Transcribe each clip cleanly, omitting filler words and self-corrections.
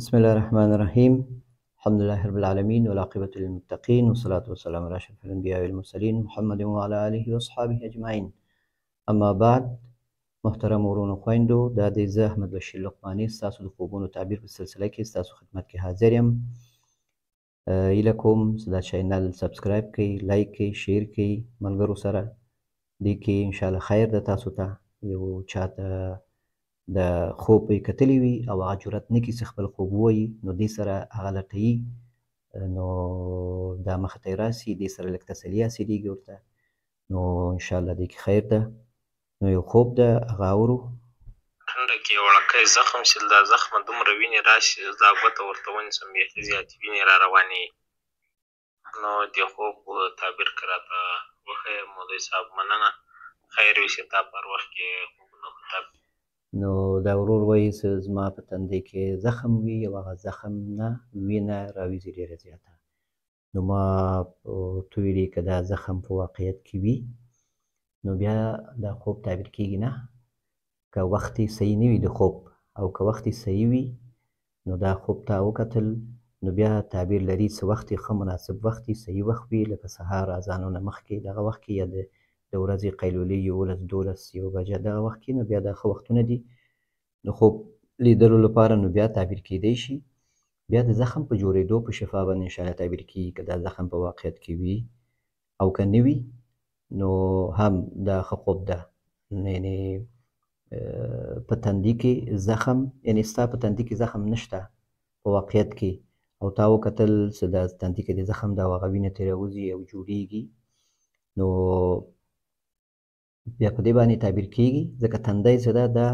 بسم الله الرحمن الرحیم. الحمد لله رب العالمین والعاقبة للمتقین والصلاة والسلام علی اشرف الانبیاء والمرسلین محمد وعلى آله واصحابه اجمعین. اما بعد، محترم ورونو خویندو، دا دی زه احمد بشیر لقماني ستاسو د خوبونو تعبیر په سلسله کې ستاسو خدمت کې حاضر یم. هیله کوم چې دا channel subscribe کړئ، like کړئ، share کړئ ملګرو سره. دې کې انشاءالله خیر ده تاسو ته. یو چاته د خوب یې کتلی وي او هغه جرأت نه کړي چې خپل خوب ووایي، نو دې سره هغه لټوي، نو دا مخه ته یې راسي، دې سره لږ تسلي حاصلېږي ورته، نو انشاءالله دې کې خیر ده. نو یو خوب ده هغه اورو. ټنډه کې یو وړوکی زخم شي، دا زخمه دومره وینې راشي، زه دا ګوته ورته ونیسم بیخي زیاتې وینې را روانې. نو د خوب تعبیر که راته وښیې مولوي صاحب، مننه. خیر وي تا په هر وخت کې خوبونه ښه تعبیر. نو دا ورور وایي چې زما په تندې کې زخم وي او هغه زخم نه وینه راوځي ډېره زیاته. نو ما ورته ویلي که دا زخم په واقعیت کې وي نو بیا دا خوب تعبیر کېږي نه، که وخت یې صحیح نه وي د خوب، او که وخت یې صحیح وي نو دا خوب تا وکتل نو بیا تعبیر لري چې وخت یې ښه مناسب وخت وي، صحیح وخت وي، لکه سهار اذانونه مخکې دغه وخت کې، یا د ورځې قیلولې 11 12 1 بجه دغه وخت کې، نو بیا دا ښه وختونه دي د خوب لیدلو لپاره، نو بیا تعبیر کیدی شي. بیا د زخم په جوړېدو په شفا باندې انشاءالله تعبیر کېږي که دا زخم په واقعیت کې وي، او که نه وي نو هم دا ښه خوب ده. یعنې په تندي کې زخم، یعنې ستا په تندي کې زخم نشته په واقعیت کې، او تا وکتل چې دا تندي کې د زخم ده او هغه وینه ترې راوځي او جوړېږي، نو بیا په دې باندې تعبیر کېږي، ځکه تندی چې ده دا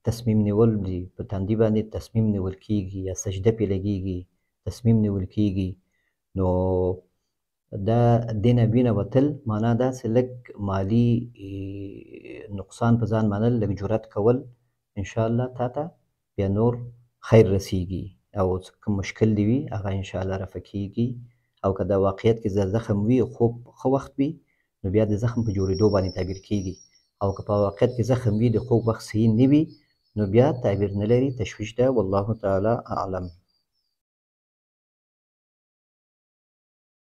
تصمیم نیول دي، په تندي باندې تصمیم نیول کېږي یا سجده پرې لګېږي، تصمیم نیول کېږي. نو دا دې نه وینه وتل معنا دا چې لږ مالي نقصان په ځان منل، لږ جرأت کول، انشاءالله تا ته بیا نور خیر رسیږي او کوم مشکل دی وي هغه انشاءالله رفع کېږي. او که دا واقعیت کې زخم وي خوب ښه وخت وي نو بیا د زخم په جوړېدو باندې تعبیر کېږي، او که په واقعیت کې زخم وي د خوب وخت صحیح نه وي نو بیا تعبیر نه لري، تشویش ده. والله تعالی اعلم.